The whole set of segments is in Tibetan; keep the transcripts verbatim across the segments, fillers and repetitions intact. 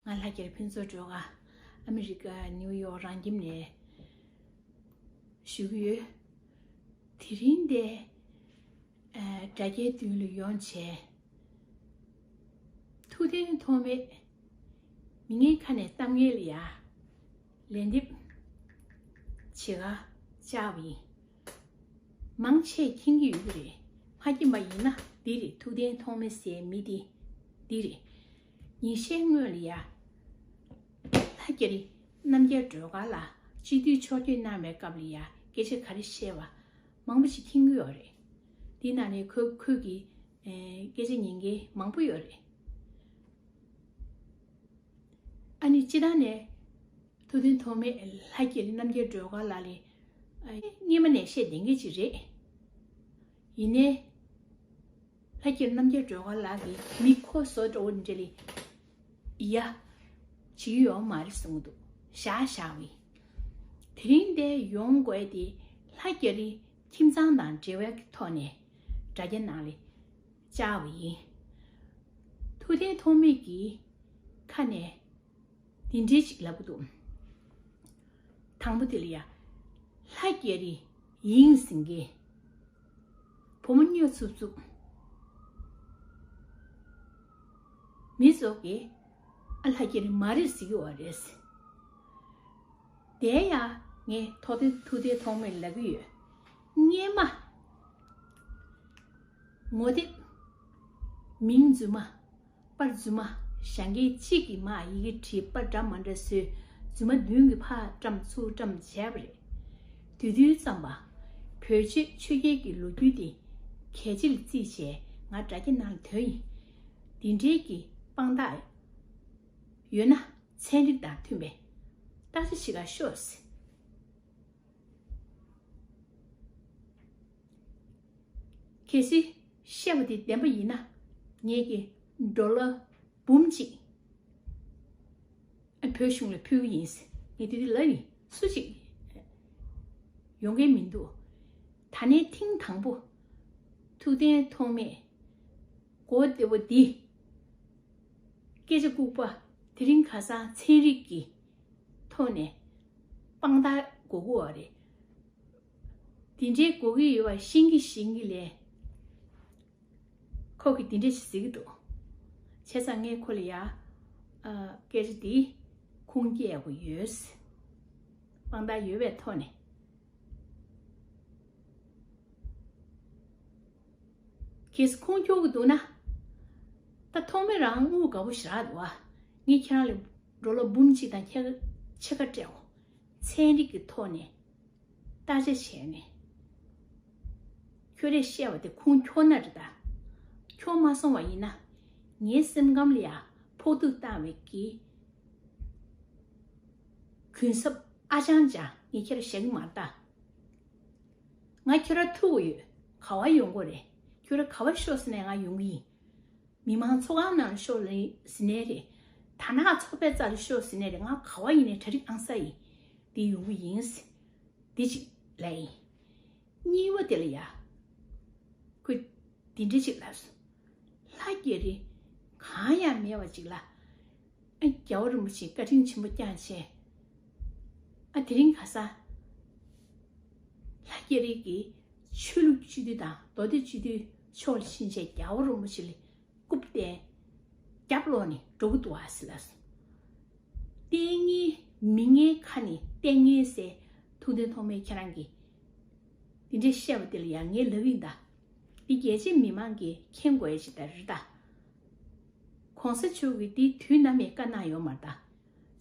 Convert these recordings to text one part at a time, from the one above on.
ང་ལྷ་རྒྱལ་ཕུན་ཚོགས་སྒྲོལ་དཀར། ཨ་མི་རི་ཀ་ནིའུ་ཡོག་རང་ཁྱིམ་ནས་ཞུ་གི་ཡོད། དེ་རིང་འདི་ཨ་དྲ་རྒྱའི་མདུན་ལ་ཡོང་བྱས། ཐུགས་བདེན་ཐོགས་མེད་མི་ངན་ཁ་ནས་གཏམ་ངན་ལ་ཡ་ལན་འདེབས་བྱེད་ག་བཅར་བ་ཡིན། མང་ཆེ་མཁྱེན་གྱི་ཡོད་ཀྱི་རེད། མ་མཁྱེན་པ་ཡིན་ན་འདི་རེད། ཐུགས་བདེན་ཐོགས་མེད་ཟེར་མི་འདི་འདི་རེད། ཉིན་ཤས་སྔོན་ལ་ཡ་ལྷ་རྒྱ་རི་རྣམ་རྒྱལ་སྒྲོལ་དཀར་ལགས་སྤྱི་འཐུས་ཕྱོགས་བསྐྱོད་གནང་བའི་སྐབས་ལ་ཡ་སྐད་ཆ་ག་རེ་བཤད་པ་མང་པོ་ཞིག་མཁྱེན་གྱི་ཡོད་རེད། འདི་ནང་ནས་ཁོ་ཁོས་ཀྱི་ཨེ་སྐད་ཆ་ཉན་མཁན་མང་པོ་ཡོད་རེད། ཨ་ནི་སྤྱི་བཏང་ནས་ཐུགས་བདེན་ཐོགས་མེད་ལྷ་རྒྱ་རི་རྣམ་རྒྱལ་སྒྲོལ་དཀར་ལགས་ལ་ཨ་སྔོན་མ་ནས་བཤད་བསྡད་མཁན་ཅིག་རེད། ཡིན་ནའི་ལྷ་རྒྱ་རི་རྣམ་རྒྱལ་སྒྲོལ་དཀར་ལགས་ཀྱིས་མི་ཁོ་བཟོ་འདྲ་བོ་འདྲ་ལ་ཡ་བྱེད་ཀྱི་ཡོད་མ་རེད་གསུང་གི་འདུག་བཞག་བཞག་བས། དེ་རིང་འདིར་ཡོང་དགོས་དེ་ལྷ་རྒྱ་རི་ཁྱིམ་ཚང་དང་འབྲེལ་བའི་ཐོག་ནས་དྲ་རྒྱ་ནང་ལ་བཅར་བ་ཡིན། ཐུགས་བདེན་ཐོགས་མེད་ཀྱི་ཁ་ནས་འདི་འདྲའི་ཞིག་ལབ་གི་འདུག་དང་པོ་དེ་ལ་ཡ། ལྷ་རྒྱ་རི་ཡིན་ཟེར་མཁན་བུ་མོ་སྨྱོ་འཚུབ་འཚུབ། མི་ཚོ་གིས་ཨ་ལྷ་རྒྱ་རི་མ་རེད་ཟེར་གྱི་ཡོད་རེད། དེ་ཡང་ངས་ཐུགས་བདེན་ཐུགས་བདེན་ཐོགས་མེད་ལབ་ཀྱི་ཡོད། སྔོན་མ་ངོ་དེབ་མིང་རྫུན་མ། པར་རྫུན་མ་བཞག་མཁན་གཅིག་གིས་མར་ཡི་གེ་བྲིས། པར་འདྲ་མ་འདྲ་བཟོས། རྫུན་མ་བདུན་གྱིས་ཕར་བཀྲམ་ཚུར་བཀྲམ་བྱས་པ་རེད། དེ་དུས་ཙམ་པ་བོད་ཆོས་ཆོས་རྒྱལ་གྱི་ལོ་རྒྱུས་དེ་གལ་ཆེ་ལ་བརྩིས་བྱས་ང་དྲ་རྒྱ་ནང་ལ་དོན་ཡིན། འདི་འདྲའི་གི་དཔང་རྟགས་ཡོད་ན་ཚན་རིག་དང་མཐུན་པའི་བརྟག་དཔྱད་བྱེད་ག་ཤོག་ཟེར། གལ་སྲིད་བཤད་པ་དེ་བདེན་པ་ཡིན་ན་ངེད་ཀྱིས་ཌོ་ལར་འབུམ་གཅིག་བོད་གཞུང་ལ་ཕུལ་གྱི་ཡིན། ངས་དེ་དུས་ལབ་ཡིན། སུ་གཅིག་ཡོང་མཁན་མི་འདུག་ད་ནས་ཐེངས་དང་པོ་ཐུགས་བདེན་ཐོགས་མེད་གོ་བདེ་བོ་འདི་སྐད་ཆ་ལྐུགས་པ་དེ་རིང་ཁ་སང་ཚན་རིག་གི་ཐོག་ནས་དཔང་རྟགས་དགོས་ཀྱི་ཡོད་རེད། དེ་འདྲའི་དགོས་ཀྱི་ཡོད་པ་ཤེས་ཀྱི་ཤེས་ཀྱི་ལས། ཁོ་གིས་དེ་འདྲ་ཞིག་ཟེར་གྱི་འདུག་བྱས་ཙང་ངས་ཁོ་ལ་ཡ། ཨ། སྐད་ཆ་འདི་ཁུངས་སྐྱེལ་དགོས་ཡོད། དཔང་རྟགས་ཡོད་པའི་ཐོག་ནས། གལ་སྲིད་ཁུངས་འཁྱོལ་གྱི་འདུག་ན། ད་ཐོགས་མེད་རང་དངུལ་དགའ་པོ་ཞེ་དྲག་འདུག་ཨ། ངས་ཁྱེད་རང་ལ་ཌོ་ལར་འབུམ་གཅིག་དང་ཕྱེད་ཀ་སྤྲད་འོ། ཚན་རིག་གི་ཐོག་ནས་བརྟག་དཔྱད་བྱས་ནས། ཁྱོད་རས་བཤད་པ་དེ་ཁུངས་འཁྱོལ་ན་རེད་ད། འཁྱོལ་མ་སོང་བ་ཡིན་ན། ངའི་སེམས་ཁམས་ལ་ཡང་ཕོག་ཐུག་བཏང་བའི་གི་གུན་གསབ་ཨ་ཅང་ཅང་ངས་ཁྱེད་ར་བཞག་གི་མ་རེད་ད། ང་ཁྱོད་ར་ཐུག་གི་ཡོད། ག་བ་ཡོང་གི་རེད། ཁྱོད་ར་ག་བ་ཤོག་ཟེར་ནས་ང་ཡོང་གི་ཡིན། མི་མང་ཚོགས་ཁང་ནང་ཤོག་ལ་ཟེར་ནའི་རེད། དར་ནག་ཚོགས་པའི་རྩ་ལ་ཤོག་ཟེར་ནའི་རེད། ང་ག་བ་ཡིན་ནའི་གྲ་སྒྲིག་ཨང་གསར་ཡིན། འདི་ཡོང་གི་ཡིན། འདི་གཅིག་ལབ་ཡིན། གཉིས་པ་དེ་ལ་ཡ། ཁོས་འདི་འདྲ་ཅིག་ལབ་སོང་། ལྷ་རྒྱ་རི་གང་ཡང་མེད་པ་ཅིག་ལ། ཨ། རྒྱལ་བ་རིན་པོ་ཆེ་བཀའ་དྲིན་ཆེན་པོ་བསྐྱངས་བྱས། ཨ། དེ་རིང་ཁ་སང་ལྷ་རྒྱ་རི་གིས་ཆོས་ལུགས་སྤྱི་འཐུས་དང་མདོ་སྡེ་སྤྱི་འཐུས་ཕྱོགས་ལ་ཕྱིན་བྱས་རྒྱལ་བ་རིན་པོ་ཆེ་ལ་རྐུབ་བསྟན། རྒྱབ་ལོག་ནས་འགྲོ་གི་འདུག་ཨ་ཟེར་ལབ་སོང་། ལྟས་ངན་མི་ངན་ཁ་ནས་ལྟས་ངན་ཟེར། ཐུགས་བདེན་ཐོགས་མེད་ཁྱེད་རང་གིས་འདི་འདྲའི་བཤད་པ་དེ་ལ་ཡང་ངས་ལབ་ཡིན་ད། འདི་རྒྱལ་སྤྱིའི་མི་མང་གིས་མཁྱེན་དགོས་ཡ་ཅིག་ད་རེད་ད། གོང་ས་མཆོག་གིས་འདི་དུས་ནམ་ཡང་བཀའ་གནང་ཡོད་མ་རེད་ད།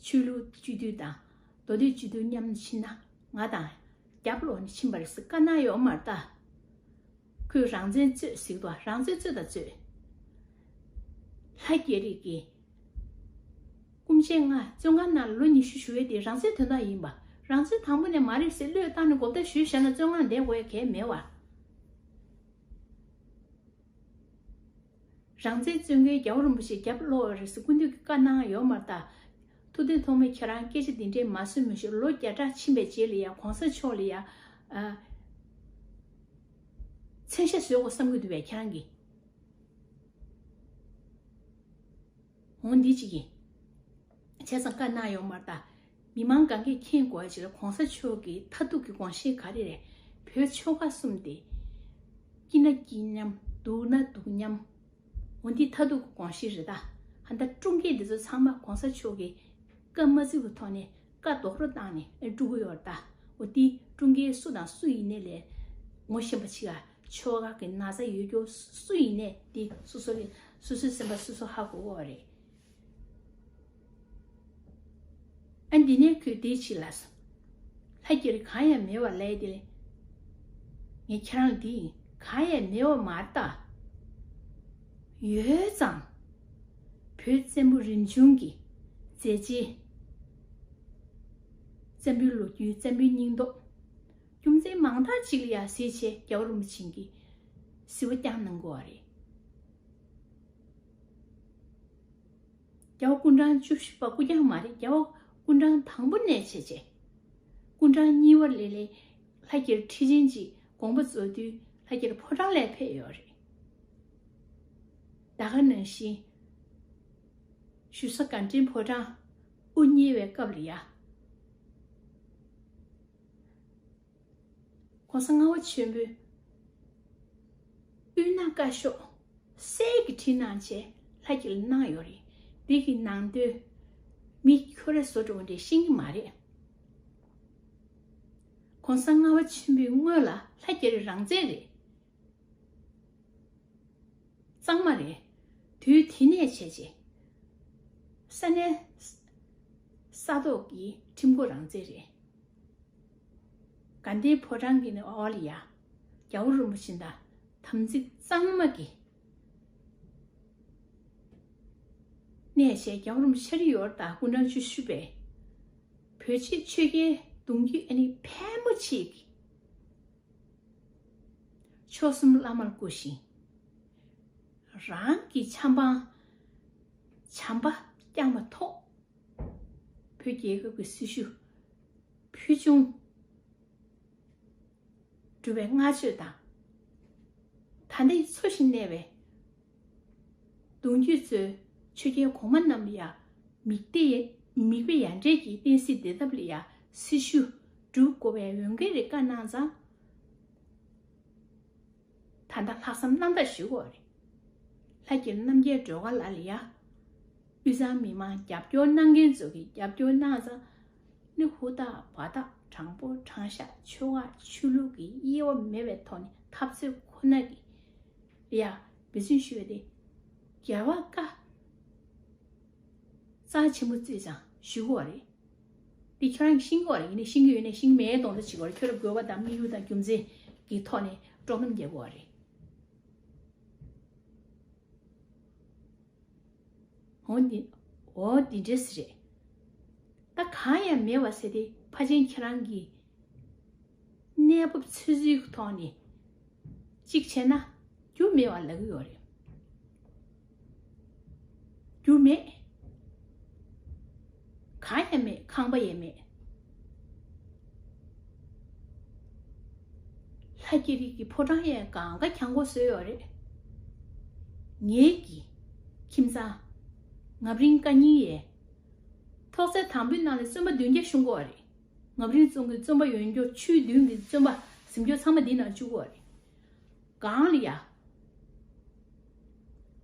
ཆོས་ལུགས་སྤྱི་འཐུས་དང་མདོ་སྡེ་སྤྱི་འཐུས་མཉམ་དུ་ཕྱིན་ན་ང་དང་རྒྱབ་ལོག་ནས་ཕྱིན་པ་རེད་ཟེར་བཀའ་གནང་ཡོད་མ་རེད་ད། ཁོས་རང་བཙན་རྩོད་ཟེར་གི་འདུག་རང་བཙན་རྩོད་དང་རྩོད། ལྷ་རྒྱ་རི་གིས། སྐུ་མཆེད་ང་བཙོན་ཁང་ནང་ལོ་ཉི་ཤུ་བཞུགས་ཡས་དེ་རང་བཙན་དོན་དག་ཡིན་པ། རང་བཙན་དང་པོ་ནས་མ་རེད་ཟེར་བློས་བཏང་ནས་མགོ་བརྡ་ཞུས་བཞག་ན་བཙོན་ཁང་བསྡད་དགོས་ཡ་གང་ཡང་མེད་པ། རང་བཙན་རྩོད་མཁན་རྒྱལ་བ་རིན་པོ་ཆེ་རྒྱབ་ལོག་ཡོད་རེད་ཟེར་སྐུ་མདུན་གྱིས་བཀའ་གནང་ཡོད་མ་རེད་ད། ཐུགས་བདེན་ཐོགས་མེད་ཁྱེད་རང་སྐད་ཆ་འདི་འདྲའི་མ་གསུང་མི་ཤོག་ལོ་བརྒྱ་ཕྲག་ཕྱིན་པའི་རྗེས་ལ་ཡ་གོང་ས་མཆོག་ལ་ཡ། ཨ། མཚན་ཤ་བཟོ་དགོས་བསམ་གྱི་འདུག་པས་ཁྱེད་རང་གིས། འོ་འདི་གཅིག་ཡིན། བྱས་ཙང་བཀའ་གནང་ཡོད་མ་རེད་ད། མི་མང་གང་གིས་མཁྱེན་དགོས་ཅིག་ལ་གོང་ས་མཆོག་གི་མཐར་ཐུག་གི་དགོངས་གཞི་ག་རེ་རེད། བོད་ཆོལ་ཁ་གསུམ་དེ། སྐྱིད་ན་སྐྱིད་མཉམ། སྡུག་ན་སྡུག་མཉམ། འོ་འདི་མཐར་ཐུག་གི་དགོངས་གཞི་རེད་ད། ཧ་ད་ཀྲུང་གོ་འདི་ཚོ་ཚང་མ་གོང་ས་མཆོག་གི་བཀའ་མ་བརྩི་བའི་ཐོག་ནས་བཀའ་རྡོག་རོལ་བཏང་ནས་ཨེ་འགྲོ་གི་ཡོད་རེད་ད། འོ་འདི་ཀྲུང་གོའི་སུ་དང་སུ་ཡིན་ནའི་ལས་ངོ་ཤེས་པ་ཅིག་ལ་ཆོལ་ཁ་གི་ན་ཚ་ཡོད་རྒྱུ་སུ་ཡིན་ནའི་འདི་སོ་སོ་གི་སོ་སོའི་སེམས་པ་སོ་སོ་ཧ་གོ་གི་ཡོད་རེད། ཨ་འདི་ནས་ཁོས་དེ་ཕྱི་ལ་སོང་། ལྷ་རྒྱལ་གང་ཡང་མེད་པ་ལས་དེ། ངས་ཁྱེད་རང་འདི་གང་ཡང་མེད་པ་མ་རེད་ད། ཡོད་ཙང་། བོད་བཙན་པོ་རིམ་བྱུང་གི་མཛད་རྗེས། བཙན་པོའི་ལོ་རྒྱུས། བཙན་པོའི་སྙིང་སྟོབས། རྒྱུ་མཚན་མང་དག་ཅིག་ལ་ཡང་གཟིགས་བྱས་རྒྱལ་བ་རིན་པོ་ཆེ་གིས་གཟིགས་པ་བསྐྱངས་གནང་དགོས་པ་རེད། རྒྱལ་བ་སྐུ་ཕྲེང་བཅུ་བཞི་པ་སྐུ་རྐྱང་མ་རེད། རྒྱལ་བ་སྐུ་ཕྲེང་དང་པོ་ནས་བྱས་བྱས། སྐུ་ཕྲེང་གཉིས་པ་ལ་ལས་ལྷ་རྒྱལ་ཁྲི་ཆེན་གྱི་དགོངས་པ་རྫོགས་དུས་ལྷ་རྒྱལ་ཕོ་བྲང་ལ་ཕེབས་ཡོད་རེད། ད་ག་ནང་བཞིན་ཞུ་ས་དགའ་ལྡན་ཕོ་བྲང་དབུ་བརྙེས་པའི་སྐབས་ལ་ཡ། གོང་ས་ལྔ་པ་ཆེན་པོས་དབུས་ན་བཀའ་ཤོག་གསེར་གྱི་བྲིས་གནང་བྱས་ལྷ་རྒྱལ་གནང་ཡོད་རེད། འདི་གི་ནང་དོན་མི་ཁྱོད་རང་བཟོ་འགྲོ་བ་འདྲས་ཤེས་ཀྱི་མ་རེད། གོང་ས་ལྔ་པ་ཆེན་པོའི་སྔོན་ལ་ལྷ་རྒྱལ་རང་བཙན་རེད། གཙང་མ་རེད། དུས་དེ་ནས་བྱས་རྗེས། ས་གནས་ས་ཐོག་གི་ཁྲིམས་འགོ་རང་བཙན་རེད། དགའ་ལྡན་ཕོ་བྲང་གི་ནི་འོག་ལ་ཡ། རྒྱལ་བ་རིན་པོ་ཆེ་དང་དམ་ཚིག་གཙང་མ་གི་གནས་བྱས། རྒྱལ་བ་རིན་པོ་ཆེ་རི་ཡོར་དང་སྐུ་ཕྲེང་བཅུ་བཞི་པས། བོད་ཆེ་ཆོས་རྒྱལ་གདུང་རྒྱུད་ཨ་ནི་ཕལ་མོ་ཆེ་གི་མཆོག་གསུམ་བླ་མར་བཀུར་ཞིང་། རང་གི་ཆབ་འབངས་བྱམས་པ་བསྐྱངས་མ་ཐོག་བོད་རྒྱལ་ཁབ་ཀྱི་སྲི་ཞུ་ཕུལ་བྱུང་སྒྲུབ་པའི་བསྔགས་བརྗོད་དང་། ད་ལྟའི་འཚོ་ཞིང་གནས་པའི་གདུང་རྒྱུད་གཙོས་ཆོས་རྒྱལ་གོང་མ་རྣམས་ལ་ཡང་མིག་དཔེ་མིག་དཔེ་ཡ་འདྲེས་ཀྱི་བསྟན་སྲིད་བདེ་ཐབས་ལ་ཡང་སྲི་ཞུ་སྒྲུབ་དགོས་པའི་འོས་འགན་རེ་བཀའ་གནང་ཙང་། ད་ལྟ་ལྷག་བསམ་རྣམ་དག་ཞུ་དགོས་རེད། ལྷ་རྒྱལ་རྣམ་རྒྱལ་སྒྲོལ་དཀར་ལགས་ལ་ཡང་དབུས་གཙང་མི་མང་རྒྱབ་སྐྱོར་གནང་མཁན་ཚོ་གིས་རྒྱབ་སྐྱོར་གནང་ཙང་། ནི་ཧུར་ཐག་འབད་ཐག་དྲང་པོ་དྲང་བཞག་ཆོལ་ཁ་ཆོས་ལུགས་ཀྱི་དབྱེ་བ་མེད་པའི་ཐོག་ནས་འཐབ་རྩོད་ཁོ་ན་གི་ཡ་འབད་བརྩོན་ཞུ་བ་དེ་རྒྱལ་བ་བཀའ་རྩ་ཆེན་པོ་བརྩིས་ཙང་ཞུ་དགོས་པ་རེད། འདི་ཁྱོད་རང་གིས་ཤེས་དགོས་པ་རེད། ཡིན་ནའི་ཤེས་ཀྱི་ཡོད་ནའི་ཤེས་ཀྱི་མེད་མདོག་མདོག་བྱེད་དགོས་རེད། ཁྱོད་རང་དགོས་པ་དང་དམིགས་ཡུལ་དང་རྒྱུ་མཚན་གྱི་ཐོག་ནས་དཀྲོག་གཏམ་རྒྱག་དགོས་པ་རེད། འོ་འདི། འོ་འདི་འདྲས་རེད། ད་གང་ཡང་མེད་པ་ཟེར་དེ་ཕལ་ཆེར་ཁྱེད་རང་གིས་གནས་བབ་ཚོད་འཛིན་གྱི་ཐོག་ནས་གཅིག་བྱས་ན་རྒྱུ་མེད་པ་ལབ་ཀྱི་ཡོད་རེད། རྒྱུ་མེད། གང་ཡང་མེད། ཁང་པ་ཡང་མེད། ལྷ་རྒྱལ་རིགས་ཀྱི་ཕོ་བྲང་ཡང་གང་ག་གྱང་གོག་བཟོས་ཡོད་རེད། ངེད་ཀྱི་ཁྱིམ་ཚང་ངམ་རིང་བཀའ་རྙིང་ཡས་ཐོག་ཚད་དང་པོའི་ནང་ལ་བཙོན་པ་བདུན་བརྒྱ་ཤོང་གི་ཡོད་རེད། ངམ་རིང་ཙོང་གི་བཙོན་པ་ཡོད་མཁན་ཆོས་བདུན་གྱི་བཙོན་པ་ཟིན་རྒྱུ་ཚང་མ་འདི་ནང་བཅུག་གི་ཡོད་རེད། གང་ལ་ཡ།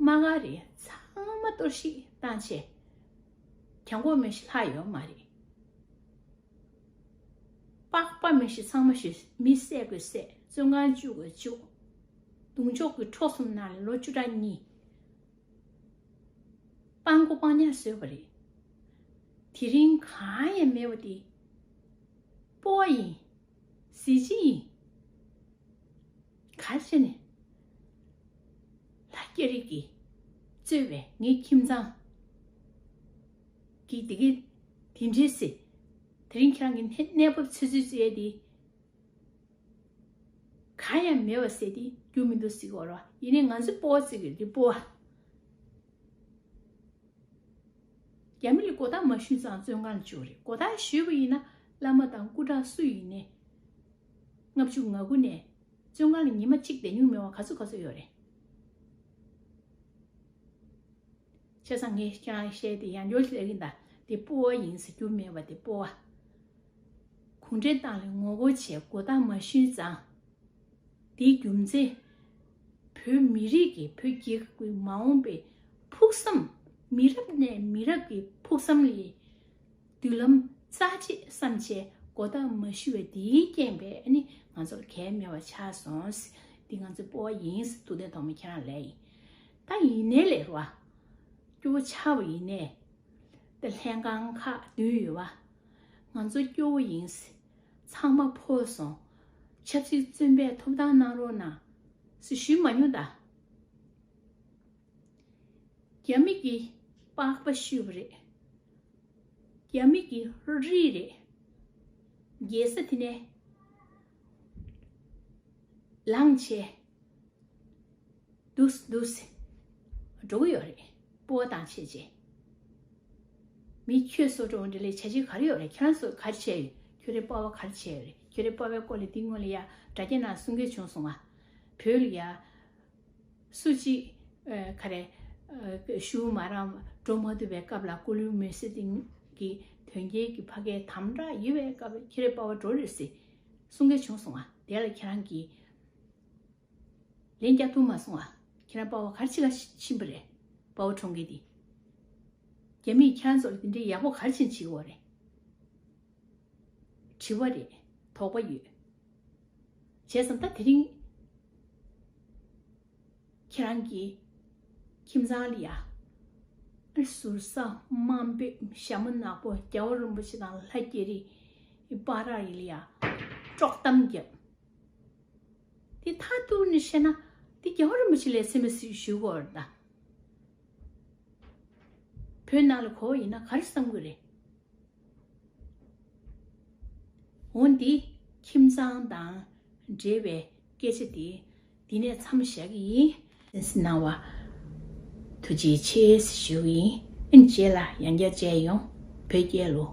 དམག་སྒར་རེད། ཚང་མ་གཏོར་བཤིག་བཏང་བྱས། གྱང་གོག་མེ་ཤི་ལྷག་ཡོད་མ་རེད། པགས་པ་མེ་ཤི་ཚང་མ་ཤི། མི་བསད་དགོས་བསད། བཙོན་ཁང་བཅུག་དགོས་བཅུག། གདུང་ཕྱོགས་ཀྱི་འཕྲོ་གསུམ་ནང་ལ་ལོ་བཅུ་ཕྲག་གཉིས། སྤང་མགོ་སྤང་ཉག་བཟོས་པ་རེད། དེ་རིང་གང་ཡང་མེད་པ་དེ། སྤོ་བ་ཡིན། གཟི་བརྗིད་ཡིན། ག་རེ་བྱས་ནས། ལྷ་རྒྱལ་རིགས་ཀྱིས་གཙོས་པའི་ངའི་ཁྱིམ་ཚང་གིས་དེ་གའི་དེ་འདྲའི་ཟེར། དེ་རིང་ཁྱེད་རང་གི་གནས་གནས་བབ་ཚོད་ཚོད་བཙལ་ཡས་དེ། གང་ཡང་མེད་པ་ཟེར་དེ་རྒྱུ་མི་འདུག་ཟེར་གི་ཡོད་རེད་བ། ཡིན་ནའི་ང་ཚོས་སྤོ་བ་བརྩི་གི་རེད། སྤོ་བ། རྒྱ་མི་ལ་གོ་བརྡ་མ་ཞུས་ཙང་བཙོན་ཁང་ལ་བཅུག་རེད། གོ་བརྡ་ཞུས་པ་ཡིན་ན་བླ་མ་དང་སྐུ་དྲག་སུ་ཡིན་ནའི། ལྔ་བཅུ་ང་དགུ་ནས་བཙོན་ཁང་ལ་ཉི་མ་གཅིག་བསྡད་མྱོང་མེད་པ་ག་ཚོད་ག་ཚོད་ཡོད་རེད། བྱས་ཙང་ངས་ཁྱེད་རང་བཤད་དེ་ཡང་འགྱོ་ཞིག་ལབ་ཀྱིན་གདའ། དེ་སྤོ་བོ་ཡིན་ཟེར་རྒྱུ་མེད་པ་དེ་སྤོ་བོ། གུང་ཁྲན་ཏང་ལ་ངོ་རྒོལ་བྱས་མགོ་བཏགས་མ་ཞུས་ཙང་། དེའི་རྒྱུ་མཚན། བོད་མི་རིགས་ཀྱི་བོད་རྒྱལ་ཁབ་ཀྱི་མ་འོངས་པའི་ཕུགས་བསམ། མི་རབས་ནས་མི་རབས་ཀྱི་ཕུགས་བསམ་ལ་མདུན་ལམ་རྩ་ཆེ་བསམ་བྱས་མགོ་བཏགས་མ་ཞུ་བའི་དེའི་རྐྱེན་པས་ནི་ང་ཚོར་གལ་མེད་པ་ཆགས་སོང་། འདི་ང་ཚོའི་སྤོ་བོ་ཡིན། ཐུབ་བསྟན་ཐོགས་མེད་ཁྱེད་རང་ལས་ཡིན། ད་ཡིན་ནའི་ལས་རུ་བ། སྐྱོ་བོ་ཆགས་པ་ཡིན་ནའི། ད་ལྷན་ཁང་ཁག་བདུན་ཡོད་བ། ང་ཚོ་སྐྱོ་བོ་ཡིན། ཚང་མ་འཕོས་སོང་། ཆབ་སྲིད་བཙོན་པས་ཐོབ་ཐང་གནང་རོགས་གནང་། ཟེར་ཞུས་མ་མྱོང་ད། རྒྱ་མི་གིས་པགས་པ་བཤུས་པ་རེད། རྒྱ་མི་གི་རིགས་རེད། རྒྱལ་ས་དེ་ནས་ལངས་བྱས། འདུག་འདུག་འགྲོ་གི་ཡོད་རེད། སྤོ་བོ་དང་བྱས་རྗེས། མི་ཁྱོད་སོ་འགྲོ་འདྲ་ལས་བྱ་བྱེད་ག་རེ་ཡོད་རེད། ཁྱེད་རང་ཚོ་ག་རེ་བྱས་ཡོད། ཁྱོད་རའི་སྤོ་བོ་ག་རེ་བྱས་ཡོད་རེད། ཁྱོད་རའི་སྤོ་བོའི་སྐོར་ལ་འདི་སྔོན་ལ་ཡ་དྲ་རྒྱ་ནང་གསུང་མཁན་བྱུང་སོང་ང་། བོད་ལ་ཡ། སུ་གཅིག་ཨ་ག་རེ། ཨ་ཞུ་མ་རང་འགྲོ་མ་ཐུབ་པའི་སྐབས་ལ་སྐུ་ལུས་མེར་སྲེག་གཏོང་གི་དོན་རྐྱེན་གྱི་ཕ་གིའི་དམ་དྲག་ཡོད་པའི་སྐབས་ཁྱེད་རའི་སྤོ་བོ་འགྲོ་རེད་ཟེར་གསུང་མཁན་བྱུང་སོང་ང་། དེ་ལ་ཁྱེད་རང་གིས་ལན་རྒྱག་ཐུབ་མ་སོང་ང་། ཁྱེད་རང་སྤོ་བོ་ག་རེ་བྱེད་ག་ཕྱིན་པ་རེད། སྤོ་བོ་གྲོངས་མཁན་དེ། རྒྱ་མིས་ཁྱེད་རང་ཚོ་ལ་དེ་འདྲའི་ཡག་པོ་ག་རེ་བྱེད་བྱེད་དགོས་རེད། དྲི་བ་རེད། དོགས་པ་ཡོད། བྱས་ཙང་ད་དེ་རིང་ཁྱེད་རང་གི་ཁྱིམ་ཚང་ལ་ཡ། ཟུར་ཟ་དམའ་འབེབས་ཞྭ་མོ་ནག་པོ་རྒྱལ་བ་རིན་པོ་ཆེ་དང་ལྷ་རྒྱ་རི་པ་ར་ཡི་ལ་ཡ། དཀྲོག་གཏམ་བརྒྱབ། དེ་མཐར་གཏུགས་ནས་བཤད་ན་དེ་རྒྱལ་བ་རིན་པོ་ཆེ་ལ་སེམས་པ་ཞུ་དགོས་རེད་ད། བོད་ནང་ལ་གོ་བ་ཡིན་ན་ག་རེ་བསམ་གི་རེད། འོན་ཏེ་ཁྱིམ་ཚང་དང་འབྲེལ་བའི་སྐད་ཆ་དེ་འདི་ནས་མཚམས་བཞག་གི་ཡིན། གསན་གཟིགས་གནང་བ་ཐུགས་རྗེ་ཆེ་ཞུ་གི་ཡིན། ཨིན་རྗེས་ལ་ཡང་བསྐྱར་མཇལ་ཡོང་། བོད་རྒྱལ་ལོ།